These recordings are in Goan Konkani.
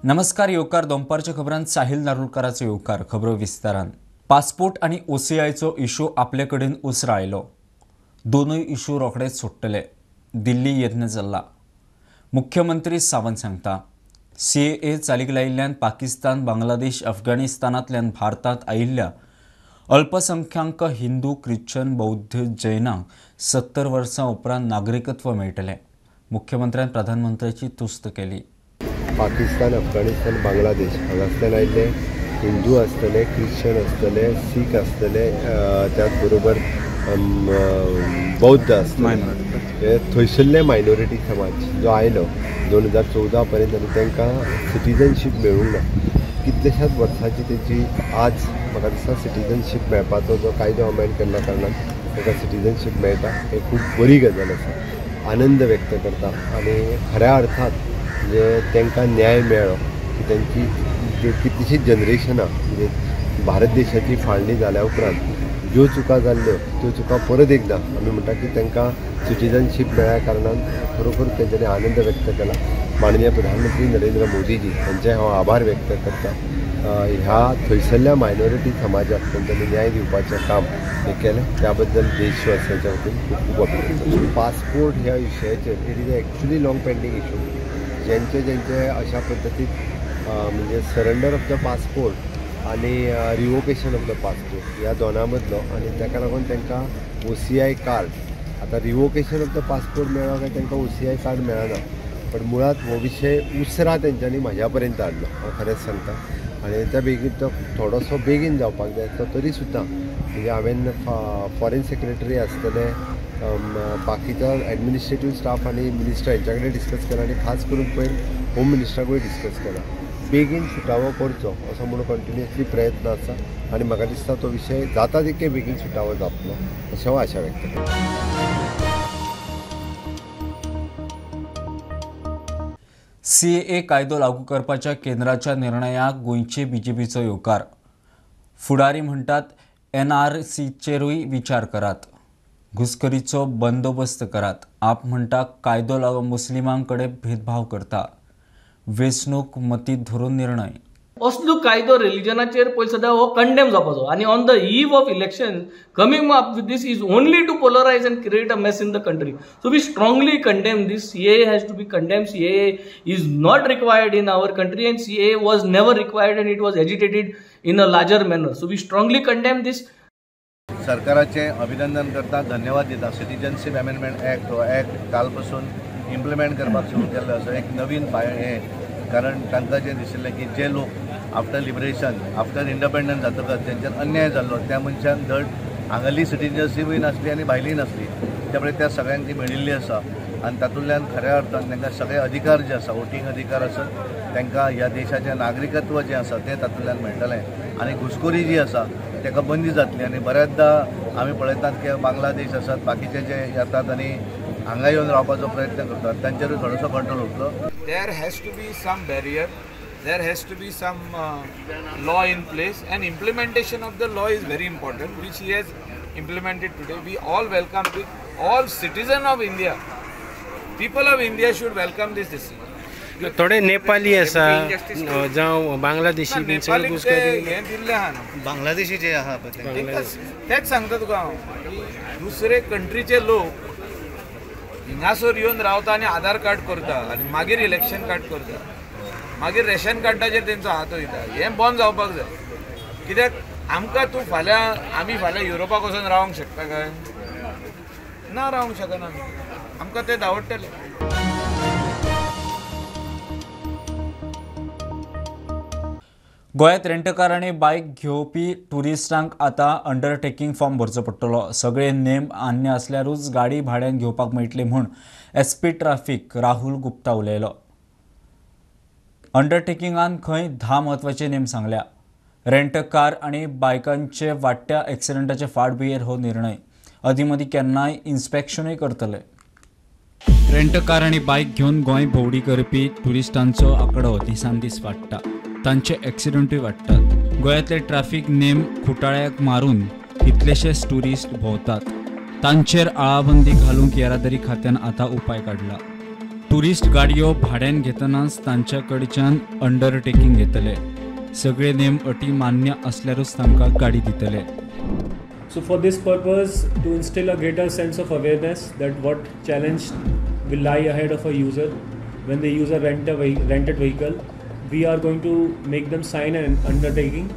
नमस्कार येवकार दोंपारच्या खबरांत साहिल नारुलकाराचो येवकार. खबरो विस्तारान. पासपोर्ट आनी ओसीआयचो इशू आपले कडेन उसरा आयलो. दोनूय इशू रोखडेच सोडटले. दिल्ली यत्न चल्ला. मुख्यमंत्री सावंत सांगता सीएए चालीक लायिल्ल्यान पाकिस्तान, बांगलादेश, अफगाणिस्तानांतल्यान भारतांत आयिल्ल्या अल्पसंख्याक हिंदू, ख्रिश्चन, बौद्ध, जैनांक 70 वर्सां उपरांत नागरिकत्व मेळटलें. मुख्यमंत्र्यान प्रधानमंत्र्याची तुस्त केली. पाकिस्तान, अफगाणिस्तान, बांगलादेश हांगासल्यान आयिल्ले हिंदू आसतले, ख्रिश्चन आसतले, सीख आसतले, त्याच बरोबर बौद्ध आसतले, हे थंयसरले मायनॉरिटी समाज जो आयलो 2014 पर्यंत आनी तांकां सिटीजनशीप मेळूंक ना. कितल्याशाच वर्सांची तेची आज म्हाका दिसता सिटीजनशीप मेळपाचो जो कायदो अमेंड केल्ल्या कारणान तांकां सिटीजनशीप मेळटा. हे खूब बरी गजाल आसा. आनंद व्यक्त करता आनी खऱ्या अर्थात म्हणजे तांकां न्याय मेळ्ळो की तांची कितलीशींच जनरेशनां म्हणजे भारत देशाची फाळणी जाल्या उपरांत ज्यो चुका जाल्ल्यो त्यो चुका परत एकदां आमी म्हणटा की तांकां सिटीजनशीप मेळ्ळ्या कारणान खरोखर तेंच्यांनी आनंद व्यक्त केला. माननीय प्रधानमंत्री नरेंद्र मोदीजी हांचे हांव आभार व्यक्त करता. ह्या थंयसरल्या मायनॉरिटी समाजाक तेंच्यांनी न्याय दिवपाचें काम हें केलें त्या बद्दल देशवासियांच्या वतीन खूब खूब अभिनंदन. पासपोर्ट ह्या विशयाचेर it is actually long pending issue. ज्यांचे ज्यांचे अशा पद्दतीत म्हणजे सरेंडर ऑफ the passport आनी रिवोकेशन ऑफ the passport ह्या दोना मदलो आनी ताका लागून तांकां ओसीआय कार्ड, आतां रिवोकेशन ऑफ the passport मेळ्ळो काय तांकां ओसीआय कार्ड मेळना, पण मुळात हो विशय उसरा तेंच्यांनी म्हाज्या पर्यंत हाडलो. हांव खरेंच सांगता आनी त्या बेगीन तो थोडोसो बेगीन जावपाक जाय तो तरी सुद्दां म्हणजे हांवें फॉरेन सेक्रेटरी आसतले, बाकीच्या एडमिनिस्ट्रेटीव स्टाफ आनी मिनिस्टर हेंच्या कडेन डिस्कस केला आनी खास करून पयर होम मिनिस्टराकूय डिस्कस केला. बेगीन सुटावो करचो असो म्हणून कंटिन्युअसली प्रयत्न आसा आनी म्हाका दिसता तो विशय जाता तितके बेगीन सुटावो जातलो अशें हांव आशा व्यक्त करता. सीएए कायदो लागू करपाच्या केंद्राच्या निर्णयाक गोंयचे बीजेपीचो येवकार. फुडारी म्हणटात एनआरसीचेरूय विचार करात, घुसखोरीचो बंदोबस्त करात. आप म्हणटा कायदो लागू मुस्लिमां कडेन भेदभाव करता. वेंचणूक मतींत धरून निर्णय. असलो कायदो रिलिजनाचेर पयलीं सदां हो कंडेम जावपाचो आनी on the eve of election coming up with this is only to polarize and create a mess in the country. So we strongly condemn this. CAA has to be condemn. CAA is not required in our country and CAA was never required and it was agitated in a larger manner. So we strongly condemn this. सरकाराचें अभिनंदन करता, धन्यवाद दिता. सिटीजनशीप अमेंडमेंट ॲक्ट हो ॲक्ट काल पासून इम्प्लिमेंट करपाक सुरू केल्लो आसा. एक नवीन हें, कारण तांकां जें दिशिल्लें की जे लोक आफ्टर लिबरेशन, आफ्टर इंडिपेंडन्स जातकच तेंचेर अन्याय जाल्लो त्या मनशान धड हांगाली सिटीजनशीपूय नासली आनी भायलीय नासली, त्यामुळे त्या सगळ्यांक ती मेळिल्ली आसा आनी तातूंतल्यान खऱ्या अर्थान तांकां सगळे अधिकार जे आसा, वोटींग अधिकार आसत, तांकां ह्या देशाचें नागरिकत्व जें आसा तें तातूंतल्यान मेळटलें आनी घुसखोरी जी आसा ताका बंदी जातली. आनी बऱ्याचदा आमी पळयतात की बांगलादेश आसात, बाकीचे जे येतात आनी हांगा येवन रावपाचो प्रयत्न करतात तांचेरूय थोडोसो कंट्रोल उरतलो. There has to be some barrier, there has to be some law in place and implementation of the law is very important, which he has implemented today. We all welcome it. All citizen of India, people of India should welcome this decision. थोडे नेपाली आसा जावं बांगलादेशी बीन सगळे घुसखोरी हें दिल्लें आहा न्हू, बांगलादेशी जे आहा पळय तेंच सांगता तुका हांव की दुसरे कंट्रीचे लोक हिंगासर येवन रावता आनी आधार कार्ड करता आनी मागीर इलेक्शन कार्ड करता, मागीर रेशन कार्डाचेर तेंचो हात वयता. हें बंद जावपाक जाय. कित्याक आमकां तूं फाल्यां, आमी फाल्यां युरोपाक वचून रावंक शकता काय? ना रावंक शकना. आमकां ते धांवडटले. गोंयांत रेंटकार आनी बायक घेवपी ट्युरिस्टांक आतां अंडरटेकींग फॉर्म भरचो पडटलो. सगळे नेम मान्य आसल्यारूच गाडी भाड्यान घेवपाक मेळटली म्हूण एसपी ट्राफीक राहुल गुप्ता उलयलो. अंडरटेकिंगान खंय 10 म्हत्वाचे नेम सांगल्या. रेंटकार आनी बायकांचे वाडट्या एक्सिडंटाचे फाटभुंयेर हो निर्णय. अदीं मदीं केन्नाय इन्स्पेक्शनूय करतले. रेंटकार आनी बायक घेवन गोंय भोंवडी करपी ट्युरिस्टांचो आंकडो दिसान दीस वाडटा. तांचे एक्सिडंटूय वाडटात. गोंयांतले ट्रॅफिक नेम खुटाळ्याक मारून कितलेशेच ट्युरिस्ट भोंवतात. तांचेर आळाबंदी घालूंक येरादारी खात्यान आतां उपाय काडला. टुरिस्ट गाडयो भाड्यान घेतनाच तांच्या कडच्यान अंडरटेकिंग घेतले. सगळे नेम अटी मान्य असल्यारूच तांकां गाडी दितले. So for this purpose, to instill a greater sense of awareness that what challenge will lie ahead of a user when they use a rented vehicle, we are going to make them sign an undertaking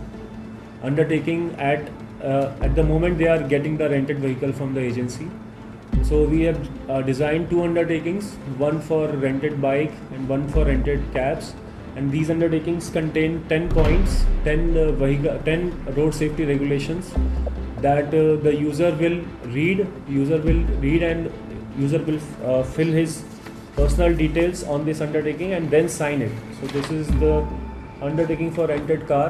at the moment they are getting the rented vehicle from the agency. So we have designed two undertakings, one for rented bike and one for rented cabs, and these undertakings contain 10 points, 10 road safety regulations that the user will read and user will fill his personal details on this undertaking and then sign it. So this is the undertaking for rented car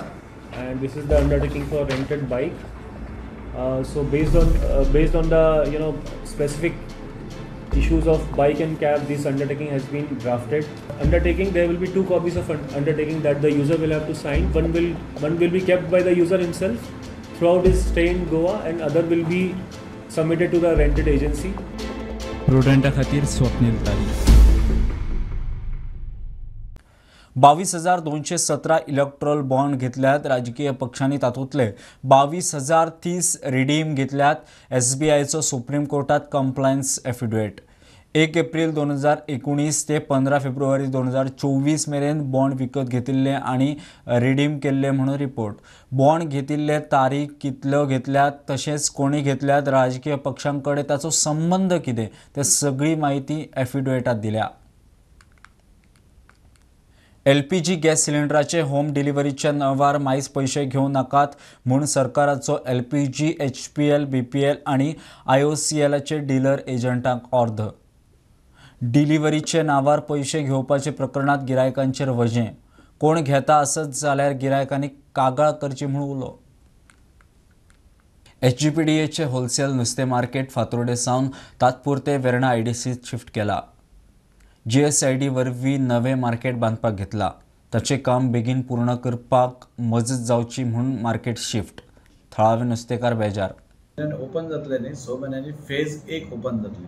and this is the undertaking for rented bike. So based on the specific issues of bike and cab, this undertaking has been drafted. Undertaking, there will be two copies of undertaking that the user will have to sign. One will be kept by the user himself throughout his stay in Goa and other will be submitted to the rented agency. प्रुडंटा खातीर स्वप्नील तारी. 22,217 इलेक्ट्रॉल बॉन्ड घेतल्यात राजकीय पक्षांनी. तातूंतले 22,030 रिडीम घेतल्यात. एसबीआयचो सुप्रीम कोर्टात कंप्लायन्स एफिडेविट. 1 एप्रिल 2019 ते 15 फेब्रुवारी 2024 मेरेन बॉन्ड विकत घेतिल्ले आनी रिडीम केल्ले म्हणून रिपोर्ट. बॉन्ड घेतिल्ले तारीख कितल्यो घेतल्यात तशेंच कोणी घेतल्यात, राजकीय पक्षां कडेन ताचो संबंद कितें, ते सगळी म्हायती एफिडेविटांत दिल्या. एलपीजी गॅस सिलिंडराचे होम डिलिव्हरीच्या नांवार मायज पयशे घेवं नाकात म्हूण सरकाराचो एलपीजी, एचपीएल, बीपीएल आनी आयओसीएलाचे डिलर एजंटांक ऑर्द. डिलिव्हरीचे नांवार पयशे घेवपाचे प्रकरणांत गिरायकांचेर वजें. कोण घेता आसत जाल्यार गिरायकांनी कागाळ करची म्हूण उलो. एचजीपीडीएचे होलसेल नुस्तें मार्केट फातोर्डे सावन तात्पुरते वेर्णा आयडीसीत शिफ्ट केला. जीएसआयडी वरवीं नवें मार्केट बांदपाक घेतला. ताचें काम बेगीन पूर्ण करपाक मजत जावची म्हूण मार्केट शिफ्ट. थळावे नुस्तेकार बेजार. ओपन जातलें न्ही 6 म्हयन्यांनी फेज 1 ओपन जातली.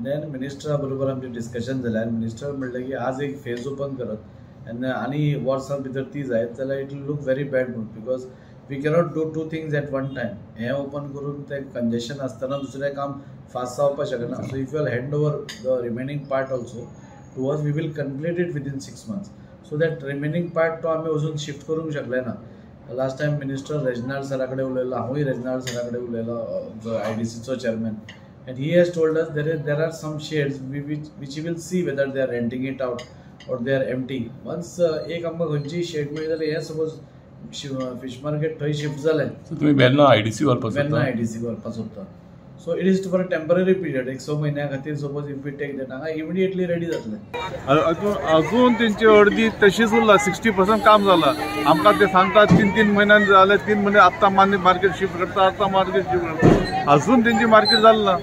देन मिनिस्टरा बरोबर आमचें डिस्कशन जालें आनी मिनिस्टर म्हणलें की आज एक फेज ओपन करत आनी आनी वर्सां भितर ती जायत जाल्यार it will look very bad म्हणून, because we cannot do two things at one time. हें ओपन करून तें कंजेशन आसतना दुसरें काम फास्ट जावपाक शकना. So if you will hand over the remaining part also to us, we will complete it within 6 months. So that remaining part तो आमी अजून शिफ्ट करूंक शकले ना. लास्ट टायम मिनिस्टर रेजनाल्ड सरा कडेन उलयलो, हांवूय रेजनाल्ड सरा कडेन उलयलो, जो आयडीसीचो chairman, and he has told us there are some sheds which you will see whether they are renting it out or they are empty. Once एक आमकां खंयची शेड मेळ्ळी जाल्यार हें सपोज फिश मार्केट थंय शिफ्ट जालें. तुमी वेर्णा आयडीसी व्हरपाक सोदता? वेर्णा आयडीसी व्हरपाक सोदता. So it is for a temporary period, एक 6 म्हयन्या खातीर suppose if we take that हांगा इमिडिएटली रेडी जातलें. अजून तेंची अर्दी तशीच उरला, 60% काम जाला. आमकां ते सांगतात 3-3 म्हयन्यान जाले, 3 म्हयने आत्तां मार्केट शिफ्ट करता, आत्तां मार्केट शिफ्ट करता, अजून तेंची मार्केट जालें ना.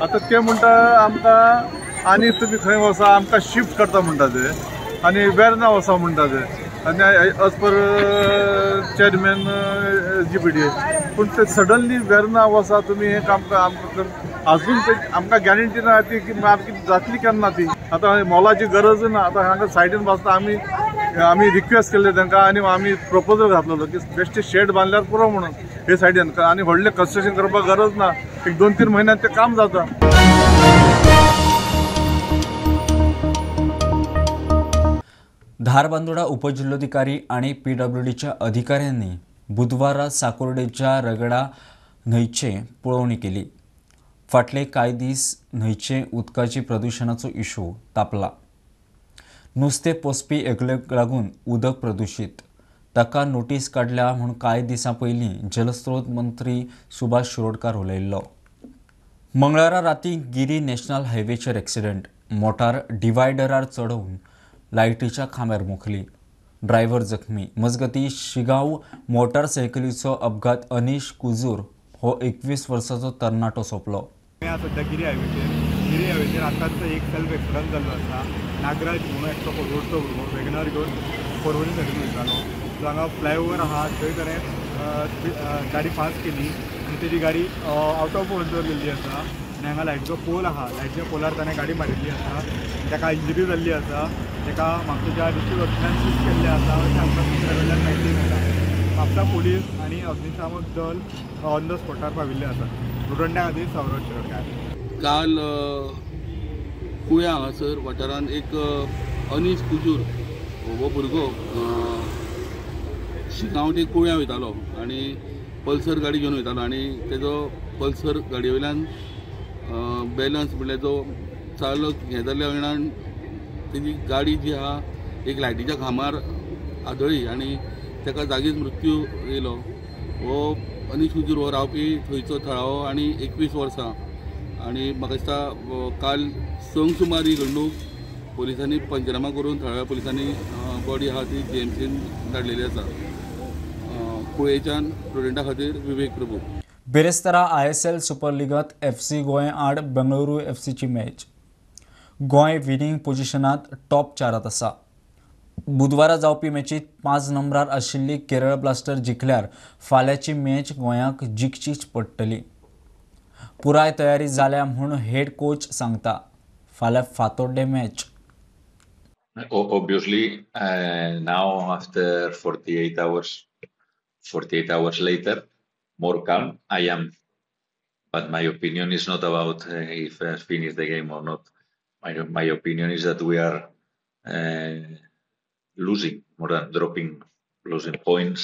आतां ते म्हणटा आमकां आनी तुमी खंय वचा आमकां शिफ्ट करता म्हणटा ते, आनी वेर्ना वचा म्हणटा ते, आनी as per chairman SGPDA. पूण ते सडनली वेर्ना वचा तुमी हें काम आमकां अजून ते आमकां गॅरंटी ना ती की मार्केट जातली केन्ना ती. आतां मोलाची गरज ना. आतां हांगा सायडीन बसता आमी आमी रिक्वेस्ट केल्ले तांकां आनी आमी प्रपोजल घातलेलो की बेश्टे शेड बांदल्यार पुरो म्हणून हे सायडीन, आनी व्हडलें कन्स्ट्रक्शन करपाक गरज ना, एक 2-3 म्हयन्यात तें काम जाता. धारबांदोडा उपजिल्होधिकारी आणि पीडब्ल्यूडीच्या अधिकाऱ्यांनी बुधवारा साकोर्डेच्या रगडा न्हंयचे पळोवणी केली. फाटले कांय दीस न्हंयचे उदकाची प्रदुशणाचो इशू तापला. नुस्तें पोसपी एकलेक लागून उदक प्रदुशीत, ताका नोटीस काडल्या म्हूण कांय दिसां पयलीं जलस्रोत मंत्री सुभाष शिरोडकार उलयल्लो. मंगळारा राती गिरी नॅशनल हायवेचेर एक्सिडंट, मोटार डिवायडरार चडोवन लायटीच्या खांब्यार मोखली, ड्रायव्हर जखमी. मजगती शिगांव मोटारसायकलीचो अपघात अनीश कुजूर हो 21 वर्साचो तरणाटो सोंपलो. सध्या गिरी हायवेचेर, गिरी हायवेचेर आतांच एक सेल्फ एक्सिडंट जाल्लो आसा. नागराज म्हणून एकटो रोडचो भुरगो वेगनार घेवन पर्वरी सायडीन वयतालो. सो हांगा फ्लायओवर आहा थंय ताणें गाडी फास्ट केली आनी तेजी गाडी आउट ऑफ कंट्रोल गेल्ली आसा. आनी हांगा लायटीचो पोल आहा, लायटीच्या पोलार ताणें गाडी मारिल्ली आसा, ताका इंजरी जाल्ली आसा. ताका म्हापशेच्या डिस्ट्रिक्ट हॉस्पिटलान शिफ्ट केल्लें आसा अशें आमकां दुसऱ्या कडल्यान म्हायती मेळटा. म्हापसा पुलीस आनी अग्निशामक दल ऑन the स्पॉटार पाविल्ले आसा. प्रुडंटा खातीर सौरभ शिरोडकार. काल कुळ्या हांगासर वाठारांत एक अनीश कुजूर हो भुरगो शिगांव ते कुळ्या वयतालो आनी पल्सर गाडी घेवन वयतालो आनी तेजो पल्सर गाडये वयल्यान बॅलन्स म्हणल्यार जो चालक हें जाल्ल्या कारणान तेजी गाडी जी आहा एक लायटीच्या खांबार आदळ्ळी आनी ताका जागीच मृत्यू येयलो. हो अनीश कुजूर हो रावपी थंयचो थळावो आनी 21 वर्सां आनी म्हाका दिसता काल 6 सुमार ही घडणूक पोलिसांनी पंचनामा करून थळाव्या पोलिसांनी बॉडी आहा ती जीएमसीन धाडलेली आसा. कुळेच्यान प्रुडंटा खातीर विवेक प्रभू. बिरेस्तारा ISL super लिगांत FC Goa आड बेंगळुरू एफसीची मॅच. गोंय विनींग पोजिशनांत टॉप 4 आसा. बुधवारा जावपी मॅचीत 5 नंबरार आशिल्ली केरळ ब्लास्टर जिखल्यार फाल्यांची मॅच गोंयाक जिखचीच पडटली. पुराय तयारी जाल्या म्हूण हेड कोच सांगता. फाल्यां Fatorda match. Obviously, now after 48 hours later, more calm I am. But my opinion is not about if I finish the game or not. My opinion is that we are losing, more than dropping, losing points.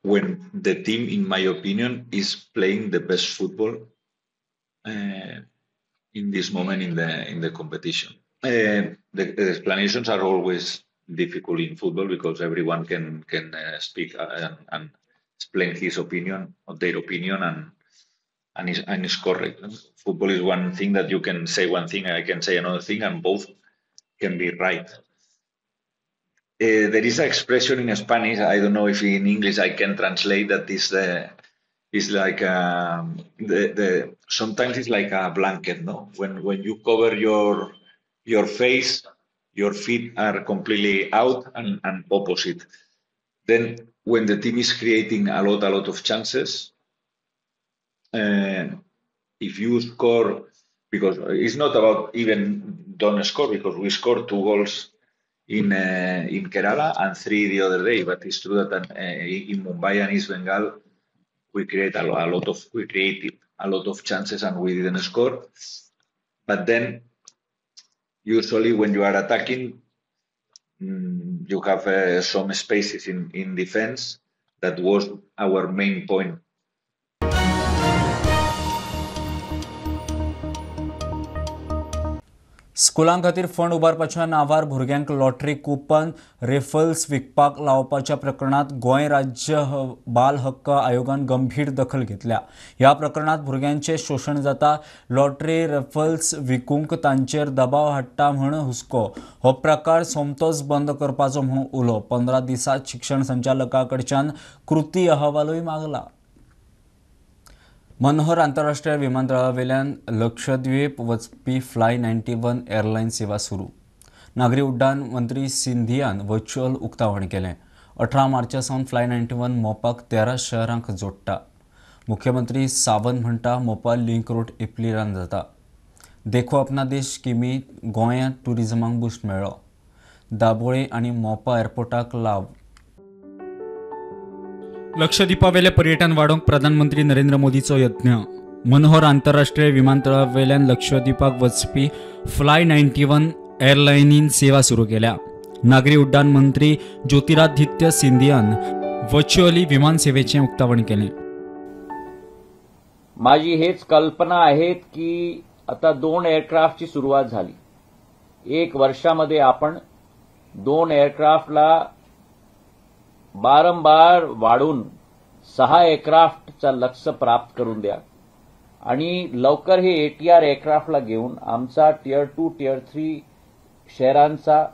When the team, in my opinion, is playing the best football in this moment in the competition. The explanations are always difficult in football because everyone can speak and explain his opinion or their opinion and it's correct. Football is one thing that you can say one thing, I can say another thing, and both can be right. There is an expression in Spanish, I don't know if in English I can translate, that is it's like the sometimes it's like a blanket, no? When you cover your face, your feet are completely out and opposite. Then when the team is creating a lot of chances, if you score, because it's not about even don't score, because we scored 2 goals in Kerala and 3 the other day. But it's true that in Mumbai and East Bengal, we create a lot of chances and we didn't score. But then usually when you are attacking, you have some spaces in defense. That was our main point. स्कुलां खातीर फंड उबारपाच्या नांवार भुरग्यांक लॉटरी कुपन रेफल्स विकपाक लावपाच्या प्रकरणांत गोंय राज्य बाल हक्क आयोगान गंभीर दखल घेतल्या. ह्या प्रकरणांत भुरग्यांचें शोशण जाता, लॉटरी रेफल्स विकूंक तांचेर दबाव हाडटा म्हूण हुस्को. हो प्रकार सोमतोच बंद करपाचो म्हूण उलो. 15 दिसांत शिक्षण संचालका कडच्यान कृती अहवालूय मागला. मनोहर आंतरराष्ट्रीय विमानतळावेल्यान लक्षद्वीप वचपी फ्लाय 91 एअरलायन सेवा सुरू. नागरी उड्डाण मंत्री सिंधियान व्हर्च्युअल उक्तावण केलें. 18 मार्चा सावन फ्लाय 91 मोपाक 13 शहरांक जोडटा. मुख्यमंत्री सावंत म्हणटा मोपा लिंक रोड एप्रिलान जाता. देखो अपना देश स्किमीत गोंयांत ट्युरिजमाक बूस्ट मेळ्ळो. दाबोळे आनी मोपा एअरपोर्टाक लाव. लक्षद्वीपावेले पर्यटन वाडोवंक प्रधानमंत्री नरेंद्र मोदीचो यत्न. मनोहर आंतरराष्ट्रीय विमानतळावेल्यान लक्षद्वीपाक वचपी फ्लाय 91 एअरलायनीन सेवा सुरू केल्या. नागरी उड्डाण मंत्री ज्योतिरादित्य सिंधियान व्हर्च्युअली विमान सेवेचें उक्तावण केलें. माझी हेच कल्पना आहेत की आता 2 एअरक्राफ्टची सुरुवात झाली. 1 वर्षामध्ये आपण 2 एअरक्राफ्टला बारंबार वाढून 6 एअरक्राफ्टचा लक्ष प्राप्त करून द्या आणि लवकर हे एटीआर एअरक्राफ्टला घेऊन आमचा टियर 2 टियर 3 शहरांचा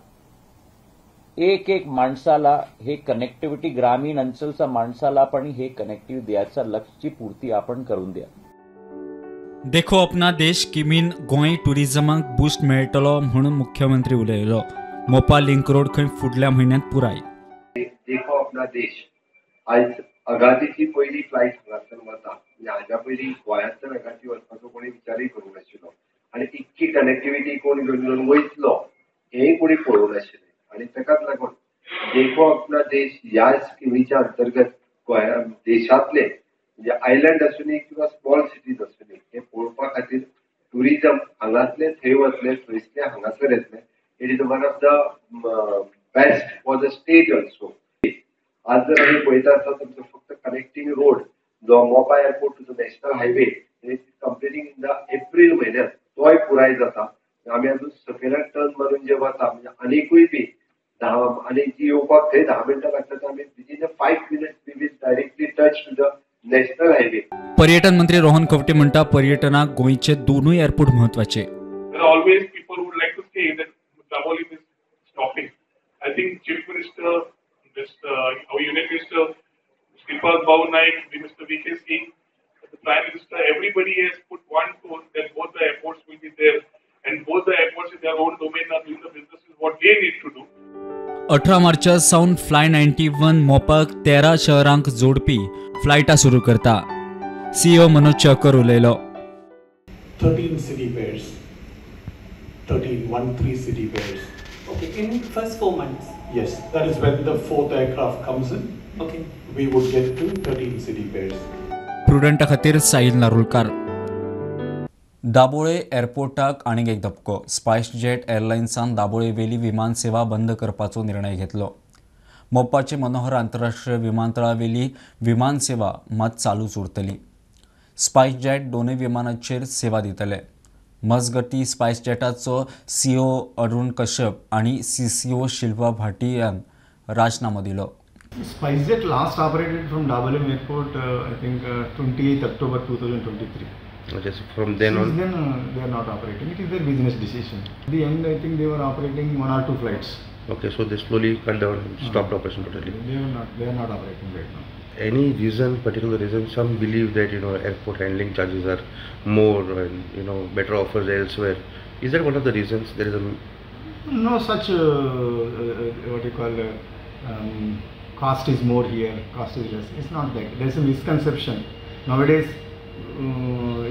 एक एक माणसाला हे कनेक्टिव्हिटी, ग्रामीण अंचलचा माणसाला पण हे कनेक्टिव्हिटी द्यायचा लक्ष्यची पूर्ती आपण करून द्या. देखो अपना देश स्किमीन गोंय ट्युरिजमाक बूस्ट मेळटलो म्हणून मुख्यमंत्री उलयलो. मोपा लिंक रोड खंय फुडल्या म्हयन्यांत पुराय. देखो अपना देश आज अगातीची पयली फ्लायट हांगासर वता. म्हणजे हाज्या पयलीं गोंयांतल्यान अगाती वचपाचो कोणी विचारूय करूंक नाशिल्लो आनी इतकी कनेक्टिविटी कोण घेवन वयतलो हेंय कोणी पळोवंक नाशिल्लें. आनी ताकाच लागून देखो अपना देश ह्या स्किमीच्या अंतर्गत गोंया देशांतले म्हणजे आयलंड आसूनी किंवा स्मॉल सिटीज आसूनी हे पळोवपा खातीर टुरिजम हांगासले थंय वतले, थंयसले हांगासर येतले. It is one of the best for the state also. आज जर आमी पळयता आसतना तुमचो फक्त कनेक्टिंग रोड जो Mopa airport to the national highway completing in the April म्हयन्यात तोय पुराय जाता. आमी अजून सकयल्यान टर्न मारून जे वता म्हणजे आनीकूय बी 10 आनी जी येवपाक थंय 10 मिनटां लागता, आमी within a 5 minutes we will directly touch to the national highway. पर्यटन मंत्री रोहन खंवटे म्हणटा पर्यटनाक गोंयचे दोनूय एअरपोर्ट म्हत्वाचे. Always people would like to say that Dabolim is stopping. I think Chief Minister, our Union Minister, Shripad Bhau Naik, Mr. V.K. Singh, the Prime Minister, everybody has put one tone that both the airports will be there and both the airports in their own domain are doing the business is what they need to do. 18 मार्चा सावन फ्लाय 91 मोपाक 13 शहरांक जोडपी फ्लायटा सुरू करता. सीईओ मनोज चकर उलयलो. 13 city pairs, 13 city pairs. Okay, in first 4 months. Yes, that is when the fourth aircraft comes in. Okay. We would get to 13 city pairs. प्रुडंटा खातीर साहिल नारुलकार. दाबोळे एअरपोर्टाक आनीक एक धपको. स्पायसजेट एअरलायन्सान दाबोळे वेली विमान सेवा बंद करपाचो निर्णय घेतलो. मोपाचे मनोहर आंतरराष्ट्रीय विमानतळावेली विमान सेवा मात चालूच उरतली. स्पायसजेट दोनूय विमानाचेर सेवा दितले. मजगती स्पायसजेटाचो सीईओ अरुण कश्यप आनी सीसीओ शिल्पा भाटियान राजीनामो दिलो. SpiceJet last operated from Dabolim airport I think 28 October 2023. Okay, so from then on? Since then they are not operating. It is their business decision. At the end, I think they were operating 1 or 2 flights. Okay, so they slowly cut down and stopped operation totally. They are not operating right now. Any reason, particular reason? Some believe that, you know, airport handling charges are more and, you know, better offers elsewhere. Is that one of the reasons? There is a no such what you call cost is more here, cost is less. It's not that. There is a misconception nowadays.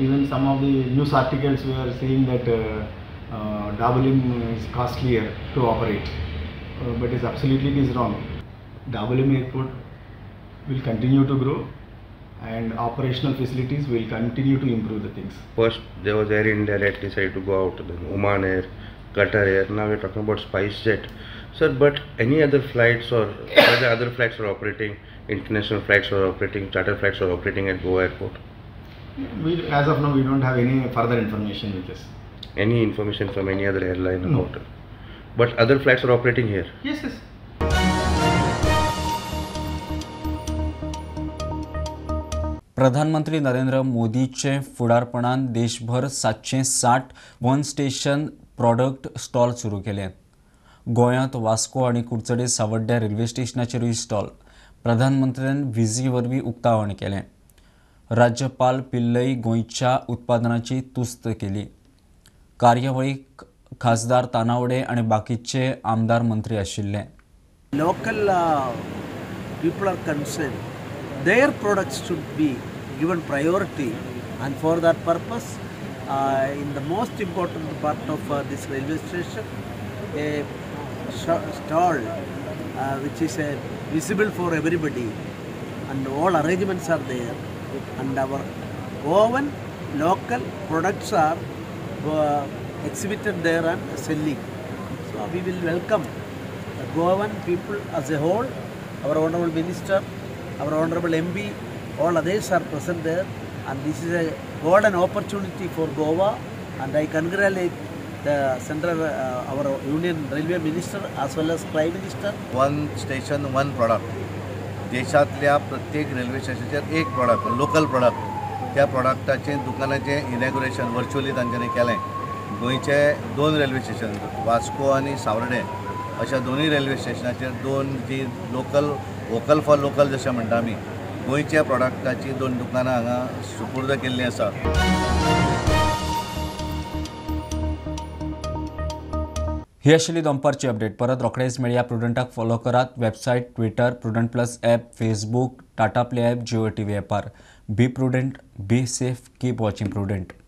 Even some of the news articles we are seeing that Dabolim is costlier to operate, but it's absolutely it is wrong. Dabolim airport will continue to grow and operational facilities will continue to improve the things. First there was Air India that decided to go out, then Oman Air, Qatar Air, now we are talking about SpiceJet. Sir, but any other flights or whether other flights are operating, international flights are operating, charter flights are operating at Goa airport? We, as of now, we don't have any further information with us. Any information from any other airline? No. About it? But other flights are operating here? Yes, yes. प्रधानमंत्री नरेंद्र मोदीचे फुडारपणान देशभर 760 वन स्टेशन प्रॉडक्ट स्टॉल सुरू केले. गोंयांत वास्को आनी कुडचडे सावड्ड्या रेल्वे स्टेशनाचेरूय स्टॉल प्रधानमंत्र्यान विजी वरवीं उक्तावण केलें. राज्यपाल पिल्लई गोंयच्या उत्पादनाची तुस्त केली. कार्यावळीक खासदार तानावडे आनी बाकीचे आमदार मंत्री आशिल्ले. Local people are concerned, their products should be given priority, and for that purpose, in the most important part of this railway station, a stall which is visible for everybody, and all arrangements are there, and our own local products are exhibited there and selling. So we will welcome the Goan people as a whole, our Honorable Minister, our Honorable MP, all others are present there, and this is a golden opportunity for Goa, and I congratulate the central, our Union Railway Minister as well as Prime Minister. One station, one product. देशांतल्या प्रत्येक रेल्वे स्टेशनाचेर एक प्रॉडक्ट, लोकल प्रॉडक्ट, त्या प्रॉडक्टाचें दुकानाचें इनॉग्रेशन वर्च्युअली तांच्यांनी केलें. गोंयचे 2 रेल्वे स्टेशन, वास्को आनी सावर्डे, अशा दोनूय रेल्वे स्टेशनाचेर 2 जी लोकल, वोकल फॉर लोकल जशें म्हणटा आमी, गोंयच्या प्रॉडक्टाची 2 दुकानां हांगा सुपूर्द केल्लीं आसा. ही आशिल्ली दनपारची अपडेट. परत रोखडेच मेळया. प्रुडंटाक फॉलो करात. Website, Twitter, Prudent Plus app, Facebook, Tata Play app, Jio TV ॲपार. Be prudent, be safe, keep watching Prudent.